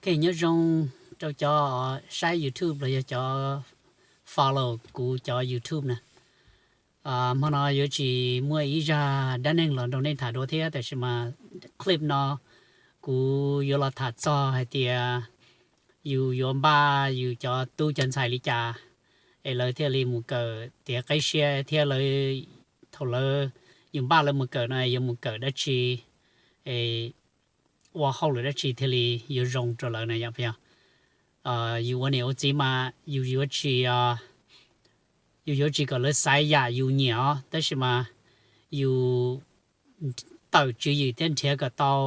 Ok, nyob zoo rau cov saib YouTube los yog cov follow kuv cov YouTube na. Hmo no yuav tsis muaj ib zaj dab neeg los nrog nej tham dua thiab, tab sis mas clip no kuv yuav los tham txog hais tias yus yuav npaj yus cov tub cov ntxhais li cas es lawv thiaj li mus kawm tiav qib siab thiab lawv, thaum lawv, yus npaj lawv mus kawm no yuav mus kawm dab tsi, ua hauj lwm dab tsi thiaj li yuav zoo rau lawv na yom. Yus ua niam ua txiv mas yus yuav tsis, yus yuav tsis kom lawv xaiv yam yus nyiam os, tab sis mas yus tawm tswv yim thiab nrhiav kom tau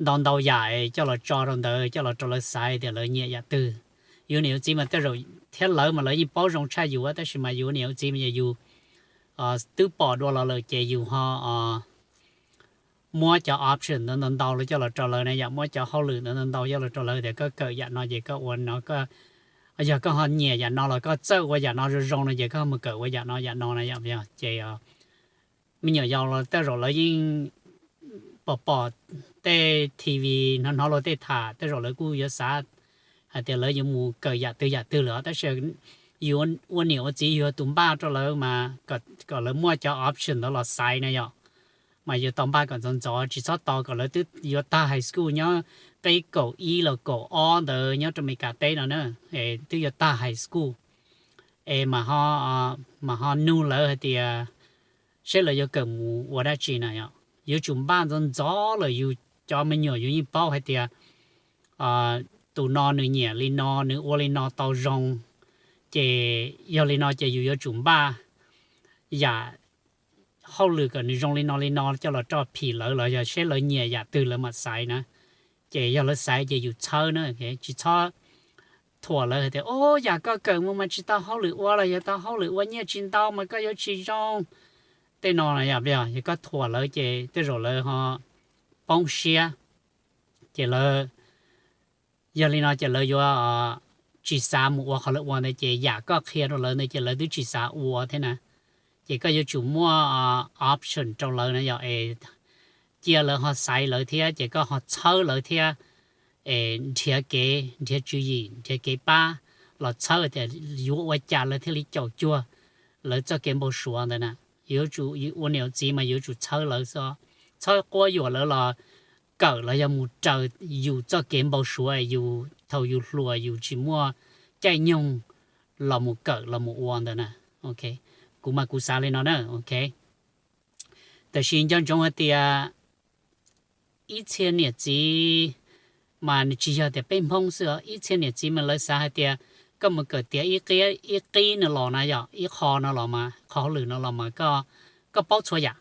ntau ntau yam coj los tso rau ntawd, coj los rau lawv xaiv tias lawv nyiam yam twg. Yus niam yus txiv mas tej zaum thiab lawv mas lawv yeej paub zoo tshaj yus, tab sis mas yus niam yus txiv mas yog yus twb pom dua los lawm ces yus ho muab cov option ntawd ntau ntau los coj los rau lawv na yom, muab cov hauj lwm ntawd ntau ntau coj los rau lawv tias koj kawm yam no ces koj ua no, yog koj ho nyiam yam no los koj txawj ua yam no zoo zoo no ces koj mus kawm ua yam no yam no na yom. Ces me nyuam yaus los tej zaum lawv yeej pom pom tej T V, hnov hnov luag tej tham, tej zaum lawv kuj yuav xav hais tias lawv yuav mus kawm yam twg yam twg lawm, tab sis yus ua niam ua txiv yus yog tus npaj rau lawv mas kom lawv muaj cov option ntawd los xaiv na yom. Mas yuav tau npaj kom ntxov ntxov, tsis txhob tos kom lawv twb yuav tag high school nyob qib kaum ib los kaum ob ntawd nyob rau Meskas teb no na, es twb yuav tag high school es mas ho nug lawv hais tias seb lawv yuav kawm mus ua dab tsi na yom. Yuav tsum npaj ntxov ntxov lawm, yus cov me nyuam yus yeej paub hais tias tus no nws nyiam li no, nws ua li no tau zoo, ces yog li no ces yus yuav tsum npaj yam hauj lwm kom nws zoo li no li no coj los rau phim lawv los yog seb lawv nyiam yam twg lawv mam xaiv na. Ces yog lawv xaiv ces yus txhawb na, tsis txhob thuam lawv hais tias o, yam koj kawm mus mas tsis tau hauj lwm ua los yog tau hauj lwm ua nyiaj tsis ntau mas koj yuav tsis zoo. Tej no yom, yog koj thuam lawv ces tej zaum lawv ho poob siab, ces lawv, yog li no ces lawv yuav tsis xav mus ua qhov lawv ua ntawd, ces yam koj qhia rau lawv ntawd ces lawv twb tsis xav ua thiab na. Ces koj yuav tsum muaj option rau lawv na yom, es cia lawv ho xaiv lawv thiab, ces koj ho txhawb lawv thiab, es nrhiav kev, nrhiav tswv yim, nrhiav kev pab los txhawb tias yuav ua cas lawv thiaj li caum cuag lawv txoj kev npau suav ntawd na. Yuav tsum ua niam ua txiv mas yuav tsum txhawb lawv xwb, txhob quab yuam lawv los kawm los yog mus raws yus txoj kev npau suav, yus thaum yus hluas yus tsis muaj caij nyoog los mus kawm los mus ua ntawd na. Kuv mas kuv xav li no na, ok. Tab sis nco ntsoov hais tias ib txhia niam txiv mas nws tsis yog tias peb Hmoob xwb os, ib txhia niam txiv mas lawv xav hais tias koj mus kawm tiav ib qib no los na yom, ib qho no los mas, qhov hauj lwm no los mas koj paub txhua yam,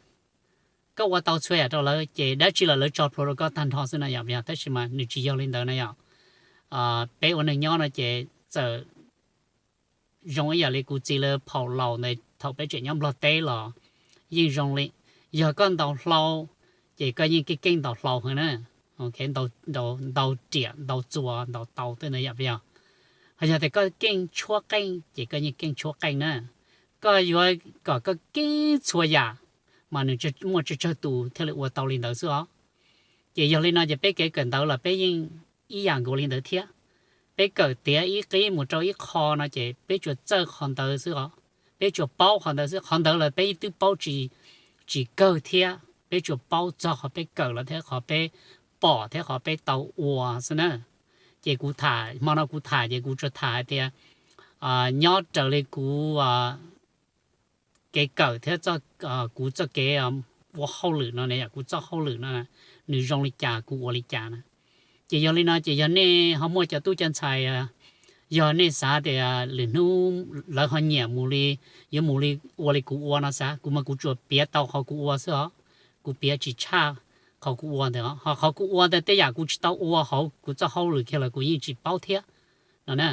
koj ua tau txhua yam rau lawv ces dab tsi los lawv tso plhuav rau koj tag nrho xwb na yom. Tab sis mas nws tsis yog li ntawd na yom. Peb ua neeg nyob no ces txawm zoo ib yam li kuv txiv lawv phaum laus ntawd thaum peb tseem nyob Nplog teb los yeej zoo li, yog koj ntaus hlau ces koj yeej keej keej ntaus hlau heev na, ntaus riam ntaus txuas ntaus taus tej ntawd yom, yog. Ho yog tias koj keej tshuab qeej ces koj yeej keej tshuab qeej na. Koj yuav kom koj keej txhua yam mas nws muaj tsawg tsawg tus thiaj li ua tau li ntawd xwb os. Ces yog li no ces peb kev kawm ntawv los peb yeej ib yam nkaus li ntawd thiab. Peb kawm tiav ib qib mus rau ib qho no ces peb tsuas txawj qhov ntawd xwb os, peb tsuas paub qhov ntawd xwb, qhov ntawd los peb twb paub tsis, tsis kawg thiab, peb tsuas paub txog qhov peb kawm los thiab qhov peb pom thiab qhov peb tau ua xwb na. Ces kuv tham, hmo no kuv tham ces kuv tsuas tham hais tias nyob raws li kuv kev kawm thiab kuv txoj kev ua hauj lwm no ne, kuv txoj hauj lwm no nws zoo li cas kuv ua li cas na. Ces yog li no ces yog nej ho muaj cov tub cov ntxhais, yog nej xav tias lwm hnub lawv ho nyiam mus li, yuav mus li, ua li kuv ua no xav, kuv mas kuv tsuas piav tau qhov kuv ua xwb os, kuv piav tsis tshaj qhov kuv ua ntawd os. Ho qhov kuv ua ntawd tej yam kuv tsis tau ua hauv kuv txoj hauj lwm kiag los kuv yeej tsis paub thiab no na.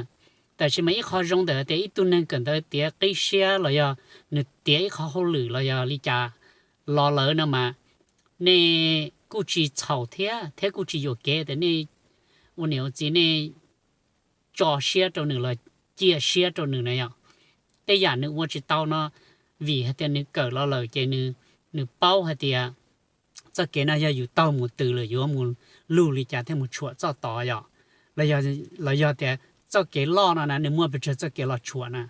Tab sis mas ib qho zoo ntawm tias ib tug neeg kawm ntawv tiav qib siab los yog nws tiav ib qho hauj lwm los yog li cas los lawm no mas nej kuj tsis txhaum thiab, thiab kuj tsis yuam kev tias nej ua niam ua txiv nej tso siab rau nws los cia siab rau nws na yom. Tej yam nws ua tsis tau no vim hais tias nws kawm los lawm ces nws paub hais tias txoj kev no yog yus taug mus twg lawm yuav mus lug li cas thiaj mus tshuam txoj tod yom. Los yog tias txoj kev loj no na nws muaj pes tsawg txoj kev los tshuam na,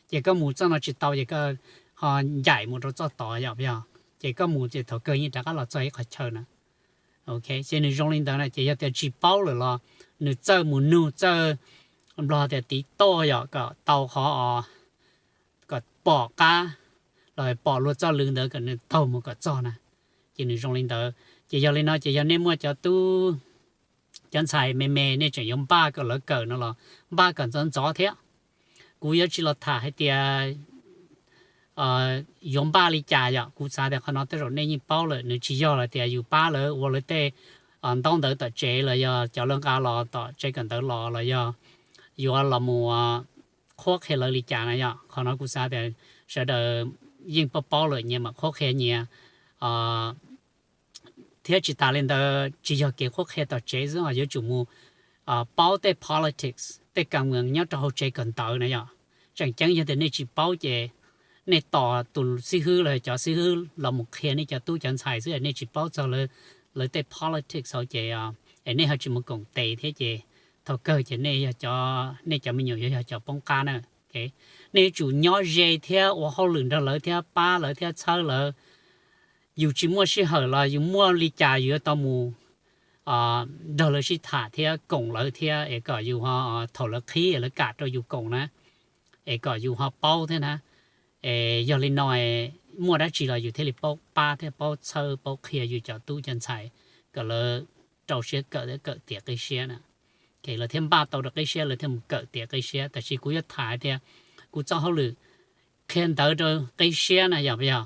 ces koj mus txoj no tsis tau ces koj ho ncaim mus rau txoj tod yom, yog ces koj mus ces thaum kawg yeej rov qab los txog ib qhov chaw na. Ok, ces nws zoo li ntawd na ces yog tias tsis paub lawm los nws txawj mus nug txawj nplog tias tiv toj yom kom tau qhov kom pom qab los pom luag txoj lw ntawd kom nws taug mus kom txog na, ces nws zoo li ntawd. Ces yog li no ces yog nej muaj cov tub cov ntxhais me me nej tseem yuav npaj kom lawv kawm no los npaj kom ntxov ntxov thiab. Kuv yuav tsis los tham hais tias yuav npaj li cas yom, kuv xav tias qhov no tej zaum nej yeej paub lawm, nws tsis yog hais tias yus pab lawv ua lawv tej ntaub ntawv tom tsev los yog cov lawv nqa los tom tsev kawm ntawv los los yog yuav los mus qhuab qhia lawv li cas na yom. Qhov no kuv xav tias sawv daws yeej paub paub lawm, nyias mam qhuab qhia nyias thiab tsis tas li ntawd tsis yog kev qhuab qhia tom tsev xwb, yuav tsum mus paub tej politics tej kam nyob rau hauv tsev kawm ntawv na yom. Tseem ceeb yog tias nej tsis paub ces nej tos tus xib hwb los cov xib hwb los mus qhia nej cov tub cov ntxhais xwb, nej tsis paub txog lawv tej politics hauv ces es nej ho tsis mus koom tes thiab ces thaum kawg ces nej yog cov, nej cov me nyuam yuav yog cov poob qab na. Nej yuav tsum nyob ze thiab ua hauj lwm nrog lawv thiab pab lawv thiab txhawb lawv. Yus tsis muaj sij hawm los yus muaj li cas yus yuav tau mus nrog lawv sib tham thiab koom lawv thiab es kom yus ho thaum lawv qhib lawv kam rau yus koom na, es kom yus ho paub thiab na. Es yog li no muaj dab tsi los yus thiaj li paub pab thiab paub txhawb paub qhia yus cov tub cov ntxhais kom lawv rau siab kawm thiab kawm tiav qib siab na. Lawv thiaj npaj tau rau qib siab, lawv thiaj mus kawm tiav qib siab. Tab sis kuv yuav tham tias kuv txoj hauj lwm qhia ntawv rau qib siab na yog, yog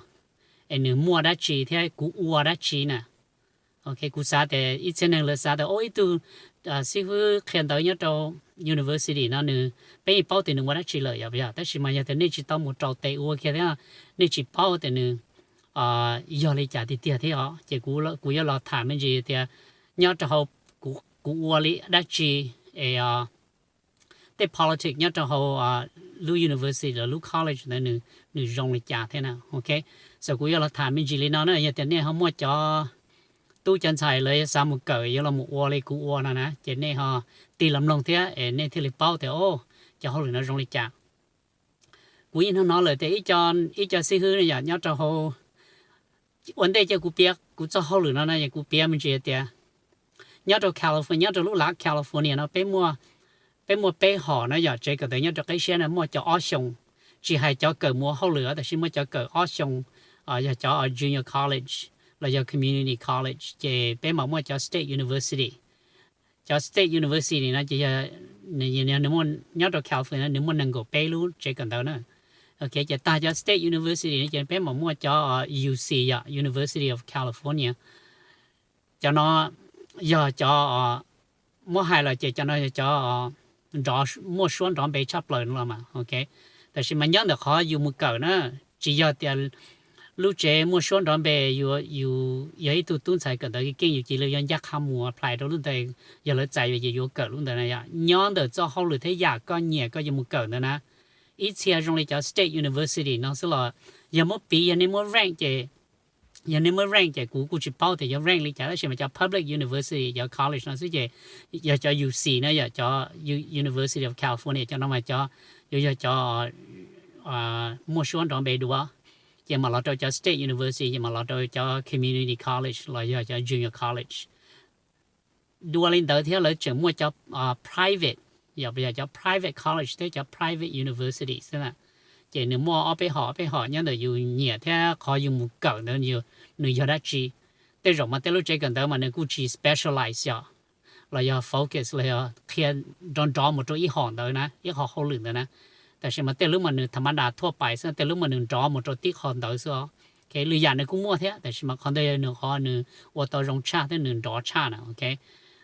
es nws muaj dab tsi thiab kuv ua dab tsi na. Ok, kuv xav tias ib txhia neeg lawv xav tias o ib tug xib hwb qhia ntawv nyob rau university no nws, peb yeej paub tias nws ua dab tsi lawm yog, yog, tab sis mas yog tias nej tsis tau mus rau tes ua kiag thiab nej tsis paub tias nws yog li cas tiag tiag thiab os. Ces kuv yuav los tham me ntsis tias nyob rau hauv kuv ua li dab tsi es tej politics nyob rau hauv lub university los lub college ntawd nws zoo li cas thiab na. Ok, so kuv yuav los tham me ntsis li no na, yog tias nej ho muaj cov tub cov ntxhais lawv xav mus kawm yuav los mus ua li kuv ua no na ces nej ho tig los mloog thiab es nej thiaj li paub tias o cov hauj lwm no zoo li cas. Kuv yeej hnov hnov lawm tias ib co xib hwb ne yom nyob rau hauv, ua ntej cia kuv piav kuv txoj hauj lwm no na, kuv piav me ntsis tias nyob rau California, nyob rau lub lav California no peb muaj peb hom na yom, tsev kawm ntawv nyob rau qib siab na muaj cov ob xyoos, tsis hais cov kawm mus ua hauj lwm tab sis muaj cov kawm ob xyoos, yog cov junior college los yog community college, ces peb mam muaj cov state university. Cov state university no ces nyob rau California nws muaj nees nkaum peb lub tsev kawm ntawv na. Ok, ces tag cov state university no ces peb mam muaj cov UC yom, University of California. Cov no yog cov, muab hais los ces cov no yog cov nrov, muaj suab nrov npe tshaj plaws no los mas. Ok, tab sis mas nyob ntawm qhov yus mus kawm na, tsis yog tias lub tsev muaj suab nrov npe, yus yog ib tug tub ntxhais kawm ntawv kev keej yus cia li yuav ncaj qha mus apply rau lub ntawd, yog lawv txais yus ces yuav kawm lub ntawd na yom. Nyob ntawm txoj hauj lwm thiab yam koj nyiam koj yuav mus kawm ntawd na. Ib txhia zoo li cov state university no xwb los yog muab piv, yog nej muab rank ces, yog nej muab rank ces kuv kuj tsis paub tias yuav rank li cas, tab sis mas cov public university, cov college no xwb ces yog cov UC na yom, cov University of California, cov no mas cov yuav yog cov muaj suab nrov npe dua, ces mam los rau cov state university, ces mam los rau cov community college los yog cov junior college. Dua li ntawd thiab lawv tseem muaj cov private, yog cov private college thiab cov private university xwb na. Ces nws muaj ob peb hom, ob peb hom nyob ntawm yus nyiam thiab qhov yus mus kawm ntawd nws yog dab tsi. Tej zaum mas tej lub tsev kawm ntawd mas nws kuj tsis specialize yom, los yog focus los yog qhia nrov nrov mus rau ib hom ntawd na, ib hom hauj lwm ntawd na. Tab sis mas tej lub mas nws tham ma das thuaj pais xwb, tej lub mas nws nrov mus rau tib qho ntawd xwb os. Lwm yam nws kuj muaj thiab, tab sis mas qhov ntawd yog nws qhov nws ua tau zoo tshaj thiab nws nrov tshaj na. Ok,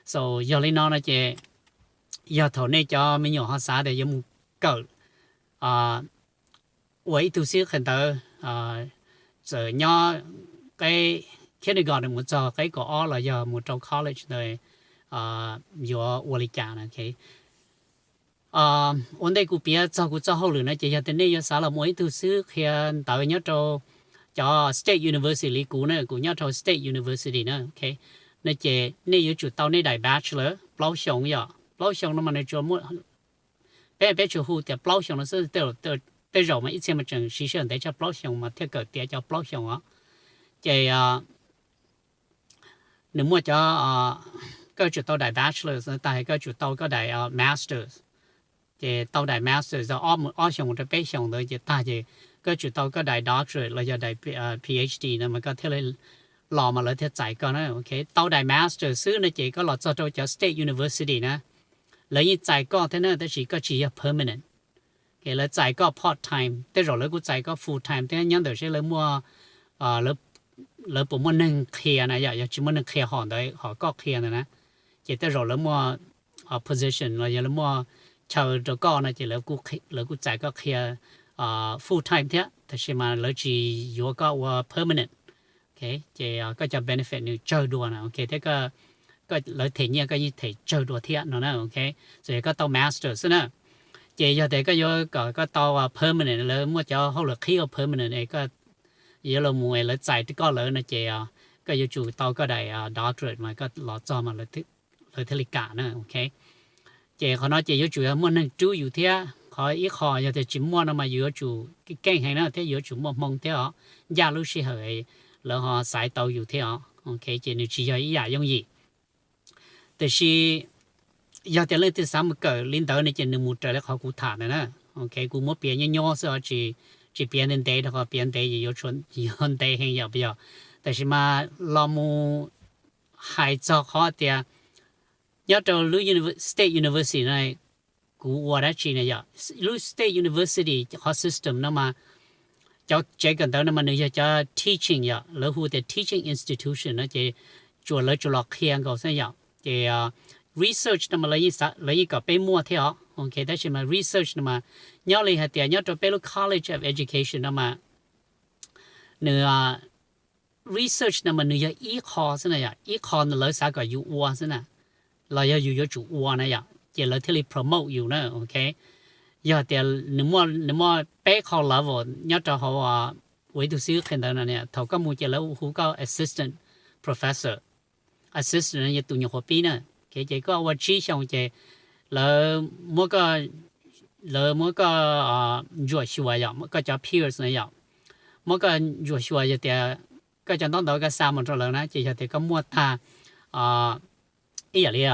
so yog li no no ces yog thaum nej cov me nyuam ho xav tias yuav mus kawm ua ib tug xib hwb qhia ntawv, txawm nyob qeb kindergarten mus txog qeb kaum ob los yog mus rau college ntawd yuav ua li cas na. Ua ntej kuv piav txog kuv txoj hauj lwm no ces yog tias nej yuav xav los ua ib tug xib hwb qhia ntawv nyob rau cov state university li kuv na, kuv nyob rau state university na, ok, no ces nej yuav tsum tau nej daim bachelor plaub xyoo yom. Plaub xyoo no mas nws tsuas muaj, peb peb tsuas hu tias plaub xyoo no xwb, tej zaum mas ib txhia mas tseem siv sij hawm ntev tshaj plaub xyoo mas thiaj kawm tiav cov plaub xyoo os. Ces nws muaj cov, koj tsum tau daim bachelor tag koj tsum tau koj daim masters. Ces tau daim masters ob xyoo mus rau peb xyoos ntawd ces tag ces koj tsum tau koj daim doctorate los yog daim PhD no mas koj thiaj li los mas lawv thiaj txais koj na. Ok, tau daim masters xwb no ces koj los txog rau cov state university na, lawv yeej txais koj thiab na, tab sis koj tsis yog permanent. Lawv txais koj part time, tej zaum lawv kuj txais koj full time thiab, nyob ntawm seb lawv muaj, lawv puas muaj neeg qhia na yom. Yog tsis muaj neeg qhia hom ntawd, hom koj qhia ntawd na, ces tej zaum lawv muaj position los yog lawv muaj chaw rau koj no ces lawv kuj txais koj qhia full time thiab, tab sis mas lawv tsis yuav koj ua permanent. Ces koj cov benefit nws tsawg dua na, ok, thiab lawv them nyiaj koj yeej them tsawg dua thiab no na, ok. Txawm yog koj tau master xwb na, ces yog tias koj yuav kom koj tau permanent, lawv muaj cov hauj lwm qhib ua permanent es koj yuav los mus es lawv txais koj lawm no ces koj yuav tsum tau koj daim doctorate mas koj los txog mas lawv thiaj li kam na, ok. Ces qhov no ces yuav tsum yog muaj neeg rub yus thiab, qhov ib qho yog tias tsis muaj no mas yus yuav tsum keej heev na thiab yuav tsum muaj hmoo thiab os, ncaj lub sij hawm lawv ho xaiv tau yus thiab os, ok. Ces nws tsis yog ib yam yooj yim. Tiam sis yog tias leej twg xav mus kawm li ntawd no ces nws mus raws li qhov kuv tham ntawd na, ok. Kuv muab piav nyob nyob xwb os, tsis piav ntev ntev rau qhov piav ntev yuav ntev heev yom, yog. Tab sis mas los mus hais txog qhov tias nyob rau lub state university no kuv ua dab tsi na yom. Lub state university qhov system no mas cov tsev kawm ntawv no mas nws yog cov teaching yom, lawv hu tias teaching institution no ces tsuas lawv tsuas los qhia nkaus xwb yom. Ces research no mas lawv yeej kom peb muaj thiab os, ok. Tab sis mas research no mas nyob li hais tias nyob rau peb lub College of Education no mas nws research no mas nws yog ib qho xwb na yom, ib qho lawv xav kom yus ua xwb na, los yog yus yuav tsum ua na yom, ces lawv thiaj li promote yus na, ok. Yog tias nws muaj peb qho level nyob rau hauv ua ib tug xib hwb qhia ntawv no, thaum koj mus ces lawv hu koj assistant professor, assistant no yog tus nyuam qhuav pib na, ces koj ua tsib xyoo ces lawv muab, lawv muab koj ntsuam xyuas yom, koj cov peers na yom, muab koj ntsuam xyuas yog tias koj cov ntaub ntawv koj xa mus rau lawv na, ces yog tias koj muaj tag ib yam li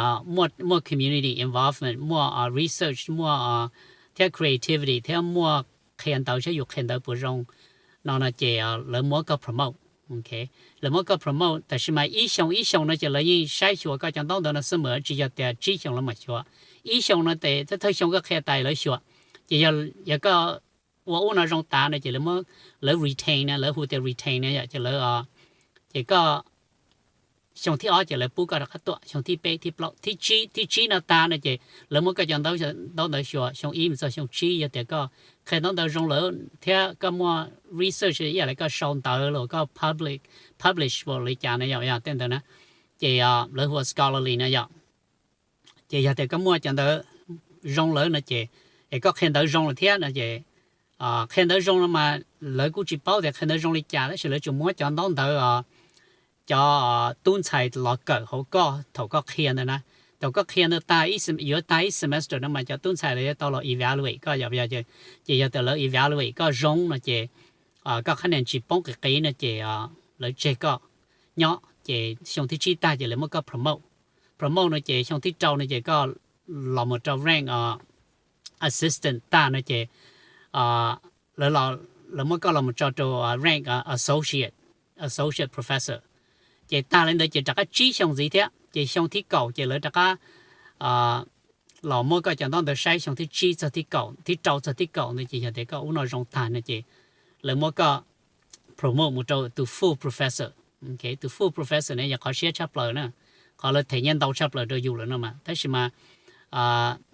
muaj community involvement, muaj research, muaj thiab creativity thiab muaj qhia ntawv saib yus qhia ntawv puas zoo no no ces lawv muab koj promote. Lawv muab koj promote, tab sis mas ib xyoo ib xyoo no ces lawv yeej saib xyuas koj cov ntaub ntawv no xwb mas, tsis yog tias tsib xyoo lawv mam xyuas. Ib xyoo no ces thawj xyoo koj qhia tas lawv xyuas, ces yog koj ua ub no zoo tas no ces lawv retain na, lawv hu tias retain na yom, ces lawv, ces koj xyoo thib ob ces lawv pub koj rov qab tuaj, xyoo thib peb, thib plaub, thib tsib, thib tsib no tas no ces lawv muab koj cov ntaub ntawv xyuas xyoo ib mus txog xyoo tsib, yog tias koj qhia ntaub ntawv zoo lawm thiab koj muaj research ib yam li koj sau ntawv los koj publish, publish li cas na yom, tej ntawd na, ces lawv hu ua scholarly na yom. Ces yog tias koj muaj cov ntawd zoo lawm no ces, es koj qhia ntawv zoo lawm thiab no ces, qhia ntawv zoo no mas lawv kuj tsis paub tias qhia ntawv zoo li cas, tab sis lawv tsuas muab cov ntaub ntawv cov tub ntxhais los kawm hauv koj thaum koj qhia ntawd na. Thaum koj qhia ntawd tag, yuav tag ib semester no mas cov tub ntxhais lawv yuav tau los evaluate koj yom, ces yog tias lawv evaluate koj zoo no ces koj qhab nias tsis poob qis qis no ces lawv tseg koj nyob, ces xyoo thib tsib tag ces lawv muab koj promote. Promote no ces xyoo thib rau no ces koj los mus rau rank assistant tag no ces lawv muab koj los mus tso rau rank associate, associate professor. Ces tag li ntawd ces rov qab tsib xyoo ntxiv thiab, ces xyoo thib kaum ces lawv rov qab los muab koj cov ntaub ntawv saib xyoo thib tsib txog thib kaum, thib rau txog thib kaum ntawd ces yog tias koj ub no zoo tag no ces lawv muab koj promote mus rau tus full professor. Tus full professor no yog qhov siab tshaj plaws na, qhov lawv them nyiaj ntau tshaj plaws rau yus lawm no mas. Tab sis mas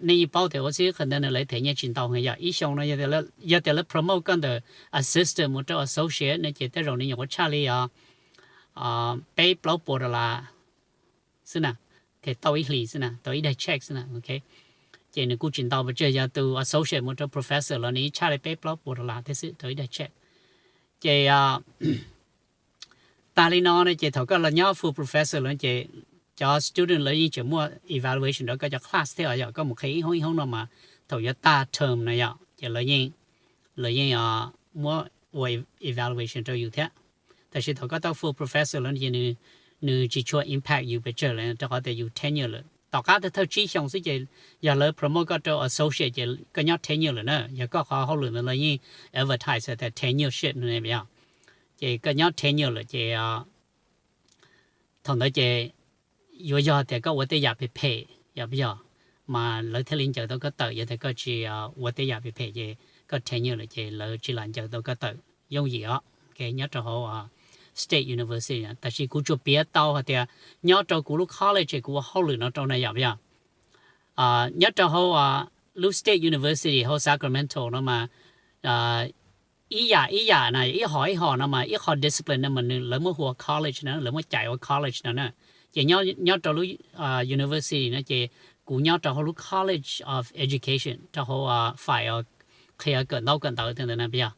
nej yeej paub tias ua xib hwb qhia ntawv no lawv them nyiaj tsis ntau heev yom. Ib xyoo no yog tias lawv promote koj ntawm assistant mus rau associate no ces tej zaum nws nyuam qhuav tshaj li os peb plaub puas dollar xwb na, tau ib hlis xwb na, tau ib daig check xwb na, ok. Ces nws kuj tsis ntau, pes tsawg yog tus associate mus rau professor los nws tshaj li peb plaub puas dollar thiab xwb, tau ib daig check. Ces tag li no no ces thaum koj los nyob full professor lawm ces cov student lawv yeej tseem muaj evaluation rau koj cov class thiab os, yog koj mus qhia ib hoob ib hoob no mas thaum yuav tag term no yom ces lawv yeej muab ua evaluation rau yus thiab. Tab sis thaum koj tau full professor lawm ces nws tsis tshua impact yus pes tsawg lawm rau qhov tias yus tenure lawm. Tom qab thawj thawj tsib xyoo xwb ces yog lawv promote koj rau associate ces koj nyob tenure lawm na. Yog koj qhov hauj lwm ntawd lawv yeej advertise tias tenureship no yog, ces koj nyob tenure lawm ces thaum ntawd ces yuav yog tias koj ua tej yam phem phem yog puas yog, mas lawv thiaj li ncaws tau koj tawm. Yog tias koj tsis ua tej yam phem phem ces koj tenure lawm ces lawv tsis lam ncaws tau koj tawm yooj yim os. Nyob rau hauv state university, tab sis kuv tsuas piav tau hais tias nyob rau kuv lub college es kuv ua hauj lwm no rau na yom puas yog. Nyob rau hauv lub state university hauv Sacramento no mas ib yam ib yam na, ib hom ib hom no mas ib qho discipline no mas nws lawv muab hu ua college no, lawv muab cais ua college no na. Ces nyob rau lub university no ces kuv nyob rau hauv lub college of education rau hauv fai qhia kawm ntaub kawm ntawv ntawd na puas yog.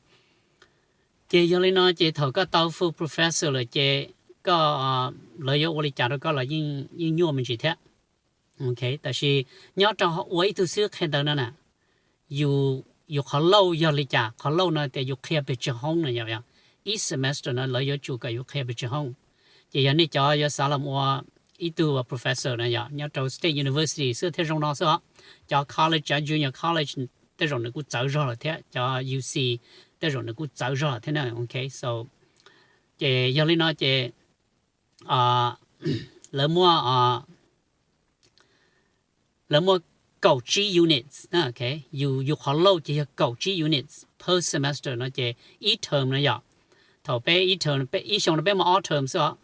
Ces yog li no ces thaum koj tau full professor lawm ces koj, lawv yuav ua li cas rau koj los yeej nyuaj me ntsis thiab. Tab sis nyob rau ua ib tug xib hwb qhia ntawv no na, yus qhov lauj yog li cas, qhov lauj no tias yus qhia pes tsawg hoob na yom, ib semester no lawv yuav tsum kom yus qhia pes tsawg hoob. Ces yog nej cov yuav xav los ua ib tug professor na yom, nyob rau state university xwb thiaj zoo no xwb os. Cov college, cov junior college tej zaum nws kuj txawv zog lawm thiab, cov U C tej zaum nws kuj txawv zog lawm thiab na. So ces yog li no ces lawv muaj lawv muaj kaum tsib units, yus qhov lauj ces yog kaum tsib units per semester no ces ib term no yom. Thaum peb ib term, ib xyoo no peb muaj ob term xwb os.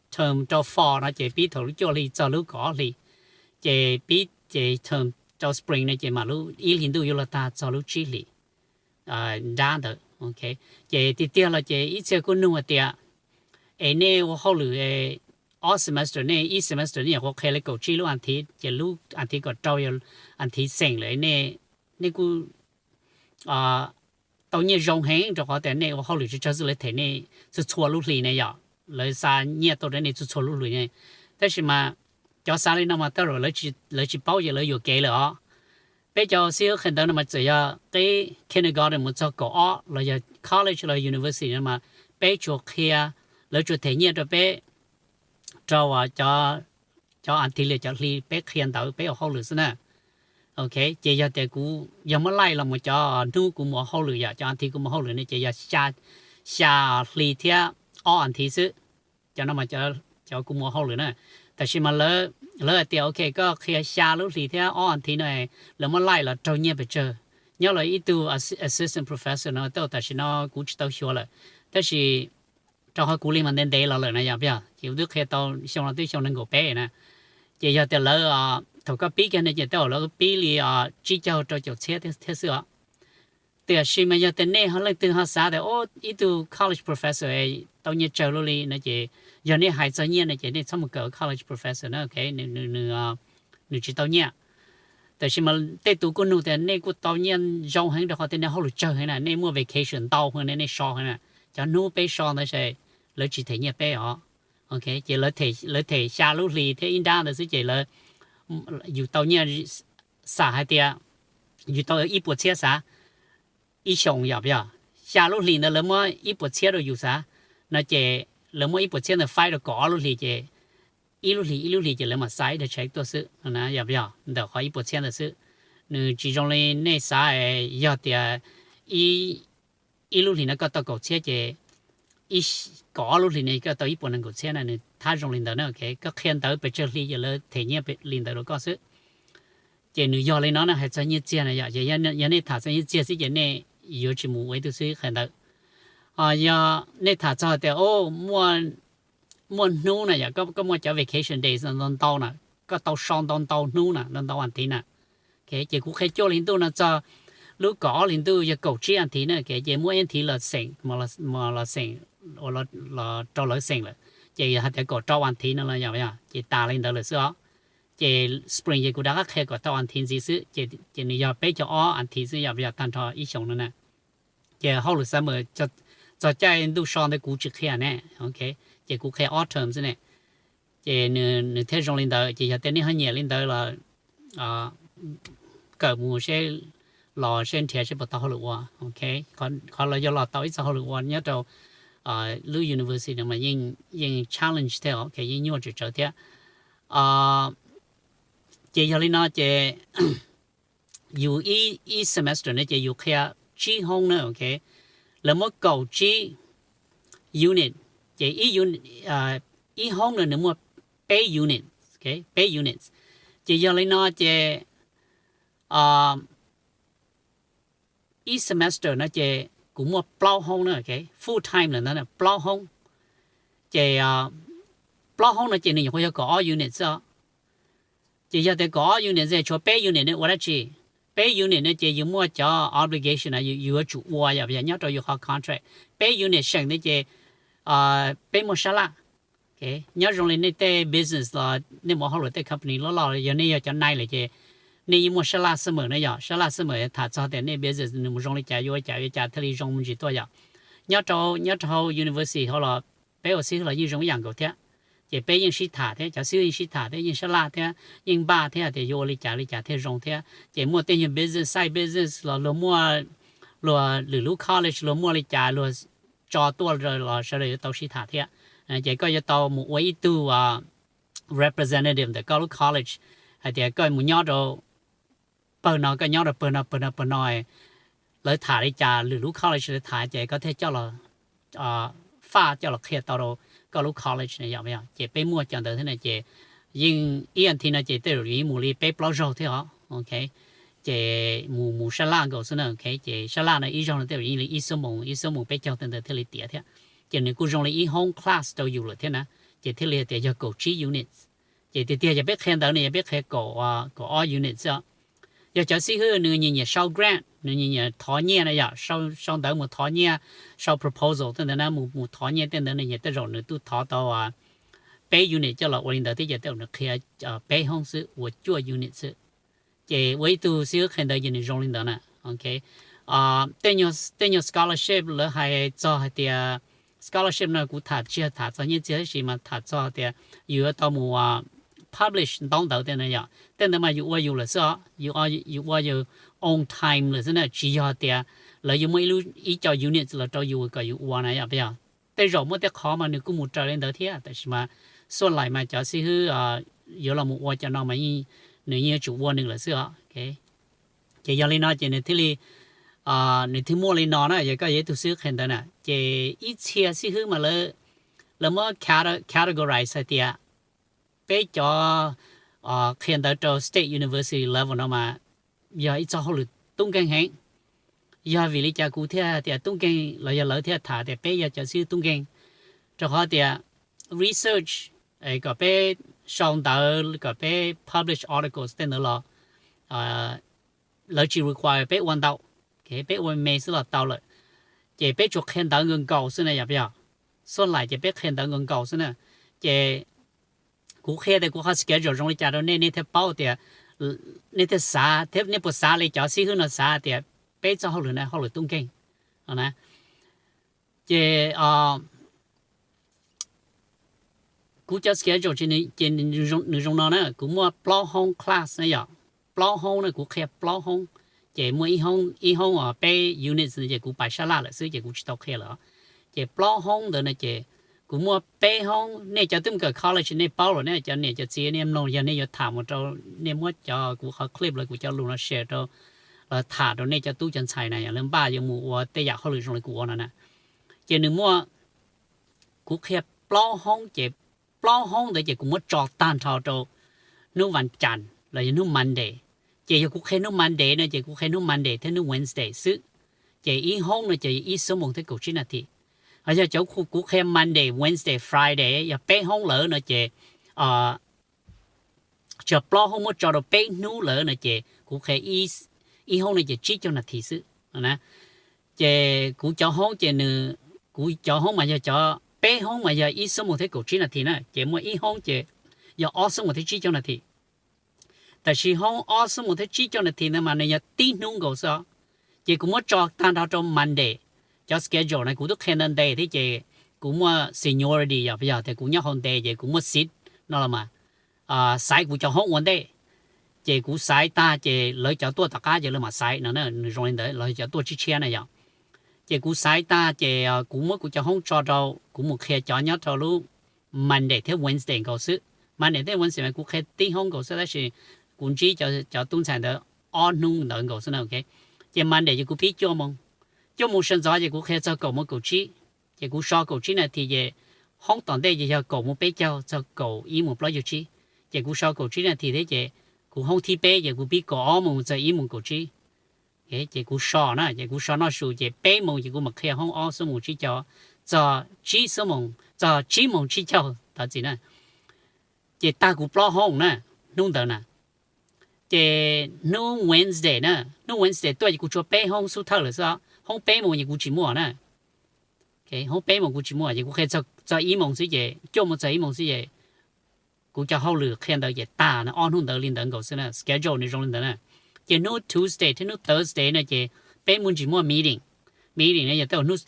Term rau fall no ces pib thaum lub cuaj hli txog lub kaum ob hli, ces pib ces term rau spring no ces mam lub ib hlis ntuj yuav luag tag txog lub tsib hlis nrab ntawd. Ces tiag tiag los ces ib txhia kuj nug hais tias es nej ua hauj lwm ob semester, nej ib semester nej nyuam qhuav qhia li kaum tsib lub as thiv, ces lub as thiv kaum rau yog as thiv xeem lawm, nej kuj tau nyiaj zoo heev rau qhov tias nej ua hauj lwm tsawg tsawg xwb, lawv them nej txhua txhua lub hlis ne yom, lawv xa nyiaj tuaj rau nej txhua txhua lub hlis ne. Tab sis mas cov xav li no mas tej zaum lawv tsis paub ces lawv yuam kev lawm os. Peb cov xib hwb qhia ntawv no mas txawm yog qib kindergarten mus txog kaum ob los yog college los university no mas peb tsuas qhia, lawv tsuas them nyiaj rau peb rau cov as thiv li cov hli peb qhia ntawv peb ua hauj lwm xwb na. Ok, ces yog tias kuv yog muab laij los mus cov hnub kuv mus ua hauj lwm yom, cov as thiv kuv mus ua hauj lwm ne ces yog xya hli thiab ob as thiv xwb. Cov no mas cov kuv mus ua hauj lwm na. Tab sis mas lawv hais tias ok, koj qhia xya lub hlis thiab ob as thiv no, lawv muab laij los raug nyiaj pes tsawg. Nyob los ib tug assistant professor no tau tam sim no kuv tsis tau xyuas lawm, tab sis rau qhov kuv li mas ntev ntev los lawm na yom, ces kuv twb qhia tau xyoo no twb xyoo nees nkaum peb na. Ces yog tias lawv, thaum koj pib kiag ne ces tej zaum lawv pib li tsib caug rau caum txhiab thiab xwb os. Tiam sis mas yog tias nej ho leej twg ho xav tias ib tug college professor tau nyiaj tsawg luaj li no ces yog nej hais txog nyiaj no ces nej txhob mus kawm college professor na, ok, nws tsis tau nyiaj. Tab sis mas tej tus kuj nug tias nej kuj tau nyiaj zoo heev rau qhov tias nej hauj lwm tsawg heev na, nej muaj vacation ntau heev na, nej so heev na. Cov hnub peb so ntawd ces lawv tsis them nyiaj peb os. Ok, ces lawv them xya lub hlis thiab ib nrab ntawd xwb ces lawv, yus tau nyiaj, xam hais tias yus tau ib puas txhiab xav ib xyoos yom, yog xya lub hlis ntawd lawv muab ib puas txhiab rau yus xav no ces lawv muab ib puas txhiab ntawd faib rau kaum ob lub hlis ces ib lub hlis ib lub hlis ces lawv mam xa ib daig tshais tuaj xwb no na, yog ntawm qhov ib puas txhiab ntawd xwb. Nws tsis zoo li nej xav, yog tias ib lub hlis no koj tau kaum txhiab ces kaum ob lub hlis no koj tau ib puas nees nkaum txhiab na, nws thab zoo li ntawd na. Ok, koj qhia ntawv pes tsawg hli ces lawv them nyiaj li ntawd rau koj xwb. Ces nws yog li no na, hais txog nyiaj txiag na yom, yog nej tham txog nyiaj txiag xwb ces nej yuav tsis mus ua ib tug xib hwb qhia ntawv. Yog nej tham txog tias muaj hnub na yom, koj muaj cov vacation days ntau ntau na, koj tau so ntau ntau hnub na, ntau ntau as thiv na. Ces kuv qhia cuaj hli ntuj no txog lub kaum ob hli ntuj yog kaum tsib as thiv na, ces muab ib thiv los xeem, los xeem, los rau lawv xeem lawm, ces yog hais tias kaum rau as thiv no los yog, ces tas li ntawd lawm xwb os. Ces spring ces kuv rov qab qhia kaum rau as thiv ntxiv xwb, ces nws yog peb caug ob as thiv xwb yom, yog tag nrho ib xyoos no na. Ces hauj lwm summer, txog caij ntuj so ntawd kuv tsis qhia ne, ok, ces kuv qhia ob term xwb ne. Ces nws thiaj zoo li ntawd. Ces yog tias nej ho nyiam li ntawd los kawm mus seb, los seb nrhiav seb puas tau hauj lwm ua, ok. Qhov los yog los tau ib txoj hauj lwm ua nyob rau lub university no mas yeej challenge thiab, ok, yeej nyuaj tsawm tsawv thiab. Ces yog li no ces yus ib semester no ces yus qhia tsib hoob na, ok. Lawv muab kaum tsib unit, ces ib hoob no nws muaj peb unit, peb units. Ces yog li no ces ib semester no ces kuv muaj plaub hoob na, full time lawm ntawd plaub hoob. Ces plaub hoob no ces nws nyuam qhuav yog kaum ob unit xwb. Ces yog tias kaum ob unit ces tshuav peb unit no ua dab tsi? Peb unit no ces yus muaj cov obligation no yus yuav tsum ua, yog nyob rau yus qhov contract. Peb unit seem ntawd ces peb muaj sab laj. Nyob zoo li nej tej business los nej mus hauj lwm tej company loj loj, yog nej yog cov nai lawm ces nej yeej muaj sab laj summer na yom. Sab laj summer tham txog tias nej business nws mus zoo li cas, yuav ua cas yuav cas thiaj li zoo me ntsis tuaj yom. Nyob rau, nyob rau university hauv los peb ua xib hwb los yeej zoo ib yam nkaus thiab. Ces peb yeej sib tham thiab, cov xib hwb yeej sib tham thiab, yeej sab laj thiab, yeej npaj thiab tias yuav ua li cas li cas thiaj zoo thiab. Ces muaj tej nyuag business, side business los luag muaj, luag lwm lub college luag muaj li cas luag tso tuaj los sawv daws yuav tau sib tham thiab. Ces koj yuav tau mus ua ib tug representative ntawm koj lub college hais tias koj mus nyob rau pawg no, koj nyob rau pawg no pawg no pawg no, lawv tham li cas, lwm lub college lawv tham ces koj thiaj coj los faj, coj los qhia tau rau koj lub college no yom. Ces peb muaj cov ntawd thiab na, ces yeej ib as thiv no ces tej zaum yeej mus li peb plaub zaug thiab os, ok. Ces mus mus sab laj nkaus xwb na, ok. Ces sab laj no ib zaug no tej zaum yeej li ib xuab moos, ib xuab moos peb caug tej ntawd thiaj li tiav thiab. Ces nws kuj zoo li ib hoob class rau yus lawm thiab na, ces thiaj li tias yog kaum tsib units. Ces tiag tiag yog peb qhia ntawd no yog peb qhia kaum ob units xwb. Yog cov xib hwb nws nyiam nyiam sau grant, nws nyiam nyiam thov nyiaj na yom, sau ntawv mus thov nyiaj, sau proposal tej ntawd na, mus mus thov nyiaj tej ntawd no ces tej zaum nws twb thov tau peb unit coj los ua li ntawd thiab ces tej zaum nws qhia peb hoob xwb, ua cuaj unit xwb. Ces ua ib tug xib hwb qhia ntawv ces nws zoo li ntawd na, ok. Tej nyuag scholarship lawv hais txog hais tias, scholarship no kuv tham tsis tham txog nyiaj txiag tab sis mas tham txog tias yus yuav tau mus publish ntaub ntawv tej na yom. Tej ntawd mas yus ua yus lawm xwb os, yus ua yus own time lawm xwb na, tsis yog tias lawv yuav muaj ib lub ib co unit los rau yus kom yus ua na yom. Tej zaum muaj tej qhov mas nws kuj mus raws li ntawd thiab tab sis mas xuaj laim mas cov xib hwb yuav los mus ua cov no mas nws yeej yuav tsum ua nws lawm xwb os. Ces yog li no ces nws thiaj li, nws thiaj muaj li no na, yog koj yog ib tug xib hwb qhia ntawv na. Ces ib txhia xib hwb mas lawv muab categorize hais tias peb cov qhia ntawv rau state university level no mas yog ib txoj hauj lwm tub nkeeg heev. Yog vim li cas kuv thiaj tias tub nkeeg los yog lawv thiaj tham tias peb yog cov xib hwb tub nkeeg? Rau qhov tias research, kom peb sau ntawv, kom peb publish articles tej ntawd los lawv tsis require peb ua ntau, peb ua me xwb los tau lawm. Ces peb tsuas qhia ntawv nkaus nkaus xwb na yom, yog xuaj laim ces peb qhia ntawv nkaus nkaus xwb na. Ces kuv qhia tias kuv qhov schedule zoo li cas rau nej, nej thiaj paub tias, nej thiaj xav thiab nej puas xav li cov xib hwb no xav tias peb txoj hauj lwm no hauj lwm tub nkeeg na. Ces kuv cov schedule ces nws zoo no na, kuv muaj plaub hoob class na yom, plaub hoob na, kuv qhia plaub hoob. Ces muaj ib hoob, ib hoob peb units no ces kuv pais sab laj lawm xwb ces kuv tsis tau qhia lawm. Ces plaub hoob ntawd no ces kuv muaj peb hoob. Nej cov twb mus kawm college nej paub lawm, nej cov niam cov txiv nej mloog, yog nej yuav tham mus rau, nej muab cov kuv qhov clip los kuv cov lus no share rau, los tham rau nej cov tub cov ntxhais na, yog lawv npaj yuav mus ua tej yam hauj lwm zoo li kuv ua no na. Ces nws muaj, kuv qhia plaub hoob ces plaub hoob ntawd ces kuv muab tso tag nrho rau hnub vas cas los yog hnub Monday. Ces yog kuv qhia hnub Monday no ces kuv qhia hnub Monday thiab hnub Wednesday xwb. Ces ib hoob no ces ib xuab moos thiab kaum tsib nas this. Ho yog cov kuv qhia Monday, Wednesday, Friday yog peb hoob lawm no ces, tsis yog, plaub hoob muab tso rau peb hnub lawm no ces kuv qhia ib hoob no ces tsib caug nas this xwb na. Ces kuv cov hoob ces nws, kuv cov hoob mas yog cov, peb hoob mas yog ib xuab moos thiab kaum tsib nas this na, ces muaj ib hoob ces yog ob xuab moos thiab tsib caug nas this. Tab sis hoob ob xuab moos thiab tsib caug nas this ntawd mas nws yog tib hnub nkaus xwb os. Ces kuv muab tso tag nrho rau Monday, Cov schedule na kuv twb qhia ntau ntes thiab ces kuv muaj seniority yog, yog tias kuv nyob hauv ntes ces kuv muaj seat no los mas, xaiv kuv cov hoob ua ntej. Ces kuv xaiv tag ces lawv cov tuaj tom qab ces lawv mam xaiv no, nws zoo li ntawd los cov tuaj tshiab tshiab na yog. Ces kuv xaiv tag ces kuv muab kuv cov hoob tso rau, kuv mus qhia cov nyob rau lub Monday thiab Wednesday nkaus xwb. Monday thiab Wednesday mas kuv qhia tib hoob nkaus xwb tab sis kuv ntsib cov tub ntxhais ntawd ob hnub ntawd nkaus xwb na. Ces Monday ces kuv pib cuaj moo, cuaj moo sawv ntxov ces kuv qhia txog kaum moo kaum tsib. Ces kuv so kaum tsib nas this ces hoob tom ntej ces yog kaum moo peb caug txog kaum ib moo plaub caug tsib. Ces kuv so kaum tsib nas this thiab ces kuv hoob thib peb ces kuv pib kaum ob moo txog ib moo kaum tsib. Ces kuv so na, ces kuv so noj su ces peb moo ces kuv mam qhia hoob ob xuab moos tsib caug txog tsib xuab moos, txog tsib moos tsib caug tod txiv na. Ces tag kuv plaub hoob na, hnub ntawd na. Ces hnub Wednesday na, hnub Wednesday tuaj ces kuv tshuav peb hoob xub thawj lawm xwb, hoob peb moos ces kuv tsis muaj na. Hoob peb moos kuv tsis muaj ces kuv qhia txog ib moos xwb ces, cuaj moos txog ib moos xwb ces kuv cov hauj lwm qhia ntawd ces tag na, ob hnub ntawd li ntawd nkaus xwb na, schedule nws zoo li ntawd na. Ces hnub Tuesday thiab hnub Thursday no ces peb muaj ntsis muaj meeting. Meeting no yog tej hnub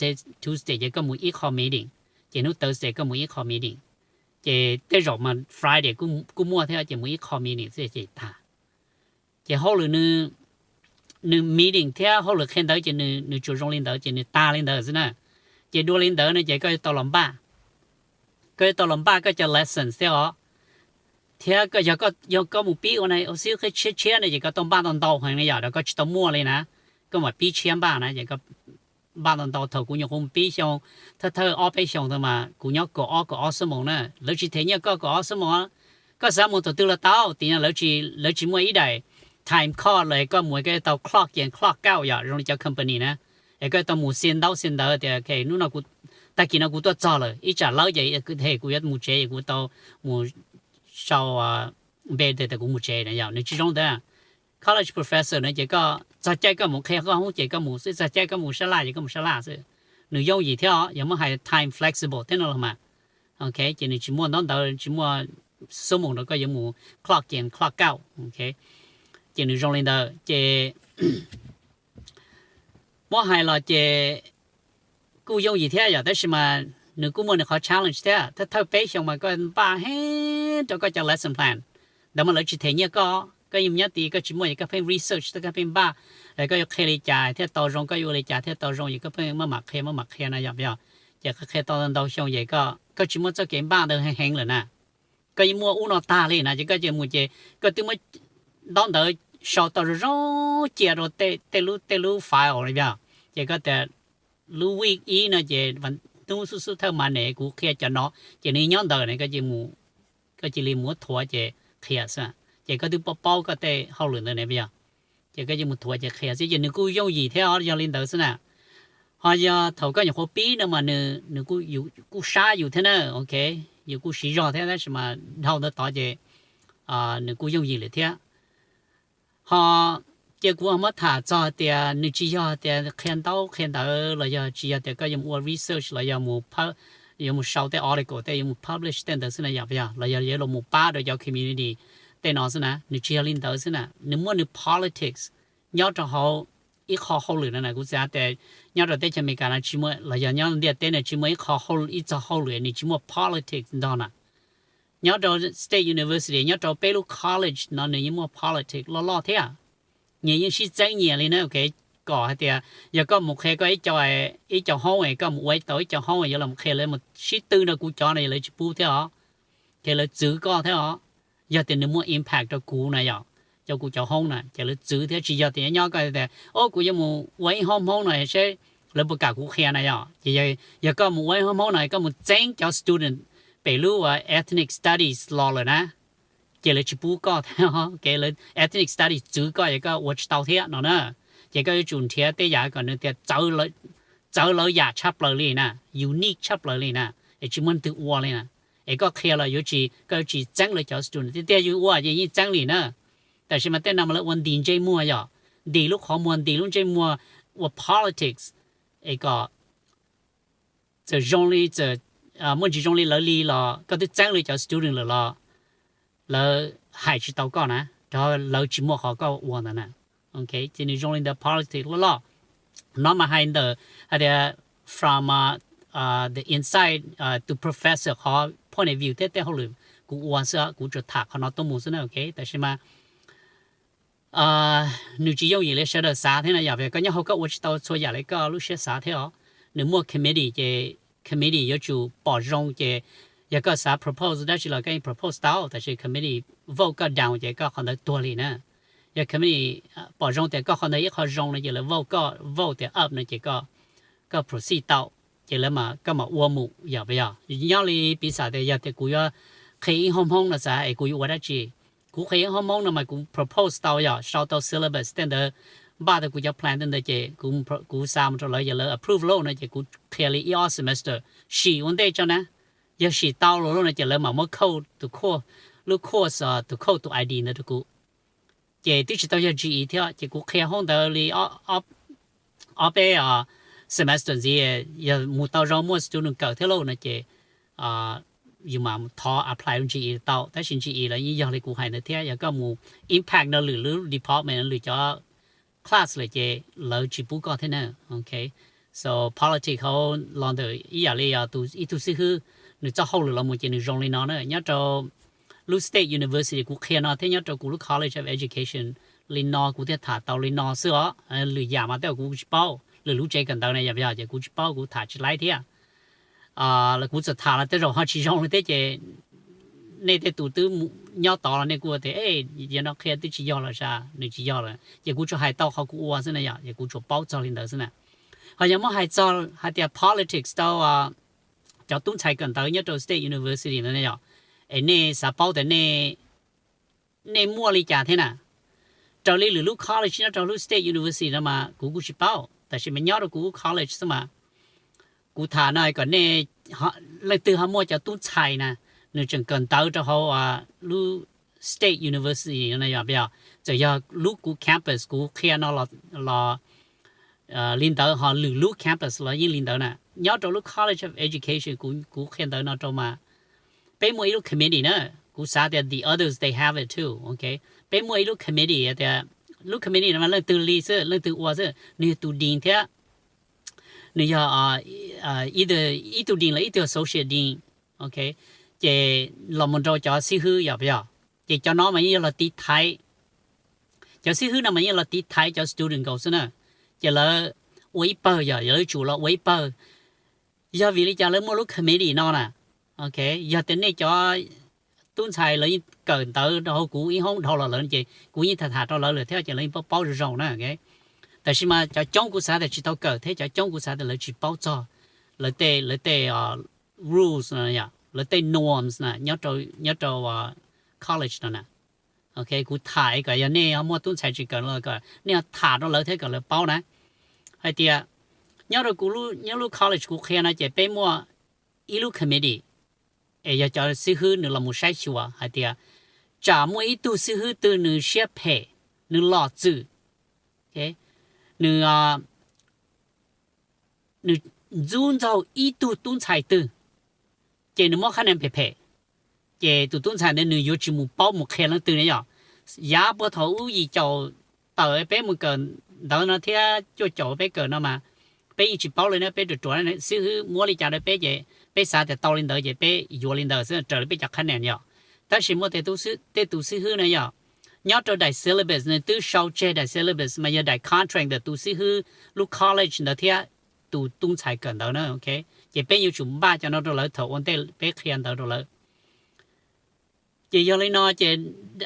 Tuesday ces koj mus ib qho meeting, ces hnub Thursday koj mus ib qho meeting. Ces tej zaum mas Friday kuj muaj thiab ces mus ib qho meeting xwb ces tag. Ces hauj lwm nws meeting thiab hauj lwm qhia ntawv ces nws tsuas zoo li ntawd ces nws tag li ntawd xwb na. Ces dua li ntawd no ces koj yuav tau los npaj, koj yuav tau los npaj koj cov lessons thiab os. Thiab yog koj mus pib ua na, ua xib hwb qhib tshiab tshiab no ces koj tau npaj tau ntau heev na yom, rau koj tsis tau muaj li na. Koj mam pib tshiab npaj na ces koj npaj tau ntau. Thaum kuv nyuam qhuav mus pib xyoo, thawj thawj ob peb xyoos tau mas kuv nyob kaum ob kaum ob xuab moos na, lawv tsis them nyiaj koj kaum ob xuab moos. Koj xav mus thaum twg los tau, tiam sis lawv tsis muaj ib daim time card los koj mus koj yuav tau clock in clock out yom, zoo li cov company na. Es koj yuav tau mus xia ntaub xia ntawv tias hnub no, tag kis no kuv tuaj txog lawm, ib tsam lawm ces kuv yuav mus tsev es kuv tau mus sau npe tias kuv mus tsev na yom, nws tsis zoo ntawd. College professor no ces koj txog caij koj mus qhia koj hoob ces koj mus xwb, txog caij koj mus sab laj ces koj mus sab laj xwb. Nws yooj yim thiab os, yog muab hais time flexible thiab no los mas. Ok, ces nws tsis muaj ntaub ntawv, tsis muaj xuab moos rau koj yuav mus clock in clock out. Ces nws zoo li ntawd ces muab hais los ces kuj yooj yim thiab yom, tab sis mas nws kuj muaj nws qhov challenge thiab. Thawj thawj peb xyoos mas koj npaj heev rau koj cov lesson plan, ntawd mas lawv tsis them nyiaj koj, koj yeej nyob tid, koj tsis muaj ces koj pheej research thiab koj pheej npaj, koj yuav qhia li cas thiaj tau zoo, koj yuav ua li cas thiaj tau zoo ces koj pheej maj mam qhia maj mam qhia na yom, yog. Ces qhia tau ntau xyoo ces koj tsis muaj txoj kev npaj ntawd heev heev lawm na. Koj yeej muaj ub no tag li na, ces koj ces mus ces koj twb muab ntaub ntawv sau tau zoo zoo cia rau tej lub tej lub file yog. Ces koj tias lub week ib no ces hnub xub xub thawj mas ne kuv qhia cov no, ces nws nyob ntawd ne, koj cia li muab thuav ces qhia xwb. Ces koj twb paub paub koj tej hauj lwm ntawd ne yog. Ces koj cia li mus thuav ces qhia xwb, ces nws kuj yooj yim thiab os, yog li ntawd xwb na. Ho yog thaum koj nyuam qhuav pib no mas nws kuj sab yus thiab na, ok, yus kuj siv zog thiab, tab sis mas dhau ntawd tod ces nws kuj yooj yim lawm thiab. Ho cia kuv ho muab tham txog tias nws tsis yog tias qhia ntaub qhia ntawv los yog tsis yog tias koj yuav mus ua research los yog yuav mus sau tej article tej yuav mus publish tej ntawd xwb na yom, yog los yog yuav los mus pab rau cov community tej no xwb na, nws tsis yog li ntawd xwb na, nws muaj nws politics nyob rau hauv ib qho hauj lwm no na. Kuv xav tias nyob rau teb chaws Amelikas no tsis muaj, los yog nyob ntiaj teb no tsis muaj ib qho ib txog hauj lwm nws tsis muaj politics ntog na. Nyob rau state university, nyob rau peb lub college no nws yeej muaj politics loj loj thiab. Nyias yeej sib txeeb nyias li na, ok. Kom hais tias yog koj mus qhia koj ib co, ib co hoob es koj mus ua tau ib co hoob es yuav los qhia lawv mus sib tw rau kuv cov no lawv tsis pub thiab os. Ces lawv txwv koj thiab os. Yog tias nws muaj impact rau kuv na yom, rau kuv cov hoob na ces lawv txwv thiab, tsis yog tias nyob nyob koj tias o kuv yuav mus ua ib hoob hmoob no seb lawv puas kam kuv qhia na yom. Ces yog koj mus ua ib hoob hmoob no koj mus txeeb cov student pem lub ethnic studies los lawm na, ces lawv tsis pub koj thiab, ethnic studies txwv koj es koj ua tsis tau thiab no na. Ces koj yuav tsum nrhiav tej yam kom nws tias txawv lawv yam tshaj plaws li na, unique tshaj plaws li na, es tsis muaj leej twg ua li na. Es koj qhia los yuav tsis, koj yuav tsis txeeb lawv cov student, tiag tiag yus ua ces yeej txeeb li na. Tab sis mas tej no mas lawv ua ntis ntsej muag yom, ntis lub qhov muag ntis lub ntsej muag, ua politics, es kom txawm zoo li, txawm muaj ntsis zoo li lawv li los koj twb txeeb lawv cov student lawm los lawv hais tsis tau koj na, rau lawv tsis muaj qhov koj ua ntawd na. Ces nws zoo li ntawd, politics loj loj. No mas hais ntawm hais tias from the inside, tus professor qhov point of view thiab tej hauj lwm kuv ua xwb, kuv tsuas tham qhov no tuaj mus xwb na, ok. Tab sis mas nws tsis yooj yim li sawv daws xav thiab na, yog koj nyob hauv koj ua tsis tau txhua yam li koj lub siab xav thiab os. Nws muaj committee ces committee yuav tsum pom zoo ces yog koj xav propose dab tsi los koj yeej propose tau, tab sis committee vote koj down ces koj qhov ntawd tuag li na. Yog committee pom zoo tias koj qhov ntawd ib qho zoo no ces lawv vote koj, vote tias up no ces koj proceed tau, ces lawv mas koj mam ua mus, yog puas yog? Nyob li piv xam tias yog tias kuv yuav qhia ib hoob Hmoob no xav es kuv yuav ua dab tsi, kuv qhia ib hoob Hmoob no mas kuv propose tau, yog sau tau syllabus tej ntawd, npaj tau kuv cov plan tej ntawd ces kuv xa mus rau lawv, yog lawv approve lawm no ces kuv qhia li ib ob semester, sim ua ntej tso na. Yog sim tau lawm no ces lawv mam muab code tus, lub course tus code tus ID ntawd rau kuv. Ces twb tsis tau yog GE thiab ces kuv qhia hoob ntawd li ob peb semester ntxiv, yog mus tau zoo muaj student kawm thiab lauj no ces yus mam thov apply GE tau, tab sis GE los yeej yog li kuv hais ntawd thiab, yog koj mus impact nrog lwm lub department, lwm cov class lawm ces lawv tsis pub koj thiab na. So politics hauv los ntawm ib yam li ib tug xib hwb, nws txoj hauj lwm los mus ces nws zoo li no na. Nyob rau lub state university kuv qhia no thiab nyob rau kuv lub College of Education li no kuv thiaj tham tau li no xwb os. Lwm yam mas tej zaum kuv tsis paub, lwm lub tsev kawm ntawv na yog ces kuv tsis paub, kuv tham tsis laib thiab. Kuv txawm tham los tej zaum ho tsis zoo li thiab ces nej tej tus twb nyob tod los nej kuj tias, yog no qhia twb tsis yog los sas, nws tsis yog lawm, ces kuv tsuas hais tau qhov kuv ua xwb na, yog ces kuv tsuas paub txog li ntawd xwb na. Ho yog muab hais txog hais tias politics tau cov tub ntxhais kawm ntawv nyob rau state university ntawd na yog, es nej xav paub tias nej muaj li cas thiab na? Raws li lwm lub college nyob rau lub state university no mas kuv kuj tsis paub, tab sis mas nyob rau kuv lub college xwb mas kuv tham no kom nej, leej twg ho muaj cov tub ntxhais na, nws tseem kawm ntawv rau hauv lub state university no yog, txawm yog lub kuv campus kuv qhia no los li ntawd, ho lwm lub campus los yeej li ntawd na. Nyob rau lub College of Education kuv qhia ntawv no rau mas peb muaj ib lub committee na, kuv xav tias the others they have it too, ok. Peb muaj ib lub committee tias, lub committee no mas leej twg li xwb, leej twg ua xwb, nws yog tus dean thiab, nws yog ib tug dean los ib tug associate dean, ok. Ces los mus rau cov xib hwb yog puas yog, ces cov no mas yeej yog los tiv thaiv, cov xib hwb no mas yeej los tiv thaiv cov student nkaus xwb na. Ces lawv ua ib pawg, yog lawv tsum los ua ib pawg. Yog vim li cas lawv muaj lub committee no na? Ok, yog tias nej cov tub ntxhais lawv yeej kawm ntawv rau hauv kuv ib hoob dhau los lawm ces kuv yeej tham tham rau lawv lawm thiab ces lawv yeej paub paub zoo zoo na. Tab sis mas cov coob kuv xav tias tsis tau kawm thiab cov coob kuv xav tias lawv tsis paub txog lawv tej, lawv tej rules, lawv tej norms na nyob rau college no na. Ok, kuv tham kom yog nej ho muaj tub ntxhais tsis kawm los kom nej ho tham rau lawv thiab kom lawv paub na. Hais tias nyob rau kuv, nyob lub college kuv qhia no ces peb muaj ib lub committee, es yog cov xib hwb nws los mus saib xyuas hais tias tsam muaj ib tug xib hwb twg nws siab phem, nws lom txwm, nws nws ntxub ntxaug ib tug tub ntxhais twg, ces nws muab qhab nees phem phem, ces tus tub ntxhais ntawd nws yuav tsis mus paub mus qhia leej twg ne yom. Yav puag thaum ub yim caum tawm peb mus kawm ntawv no thiab cuaj caum peb kawm no mas peb yeej tsis paub li na, peb ruam ruam xib hwb muab li cas rau peb ces peb xav tias tau li ntawd ces peb yuav li ntawd xwb raws li peb cov qhab nees yom. Tab sis muaj tej tus xib hwb na yom, nyob rau daim syllabus nws twb sau tseg daim syllabus mas yog daim contract ntawm tus xib hwb lub college ntawd thiab tus tub ntxhais kawm ntawv na, ok. Ces peb yuav tsum npaj cov no rau lawv thaum ua ntej peb qhia ntawv rau lawv. Ces yog li no ces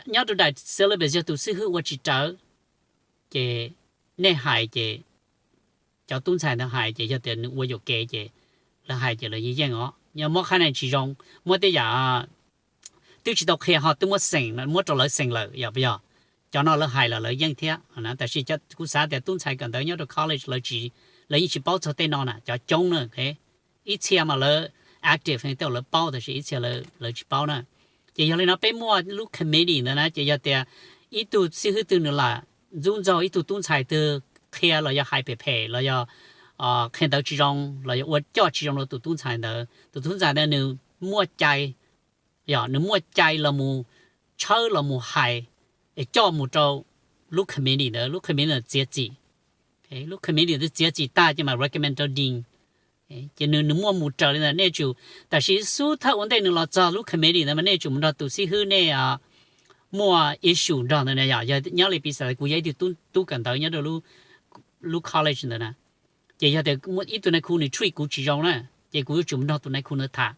nyob rau daim syllabus yog tus xib hwb ua tsis raws, ces nej hais ces cov tub ntxhais ntawd hais ces yog tias nws ua yuam kev ces lawv hais ces lawv yeej yeej os. Yog muab qhab nees tsis zoo, muab tej yam twb tsis tau qhia ho twb muab xeem, muab rau lawv xeem lawm yog puas yog? Cov no lawv hais los lawv yeej thiab. Tab sis kuv xav tias tub ntxhais kawm ntawv nyob rau college lawv yeej tsis paub txog tej no na, cov coob na. Ib txhia mas lawv active tej lawv paub tab sis ib txhia lawv tsis paub na. Ces yog li no peb muaj lub committee ntawd na ces yog tias ib tug xib hwb twg nws lam ntxub ntxaug ib tug tub ntxhais twg, qhia los yog hais phem phem los yog qhia ntawv tsis zoo los yog ua coj tsis zoo rau tus tub ntxhais ntawd, tus tub ntxhais ntawd nws muaj cai, yog nws muaj cai los mus tshawb los mus hais es coj mus rau lub committee ntawd, lub committee ntawd txiav txim. Lub committee ntawd txiav txim tag ces mam recommend rau dean. Ces nws nws muaj mus raws li ntawd, nej tsum, tam sim xub thawj ua ntej nws los txog lub committee ntawd mas nej tsum mus nrog tus xib hwb nej muaj issue nrog ntawd na yom. Yog nyob li piv xam kuv yog ib tug tub kawm ntawv nyob rau lub college ntawd na, ces yog tias muaj ib tug nais khu nws treat kuv tsis zoo na, ces kuv yuav tsum mus nrog tus nais khu ntawd tham.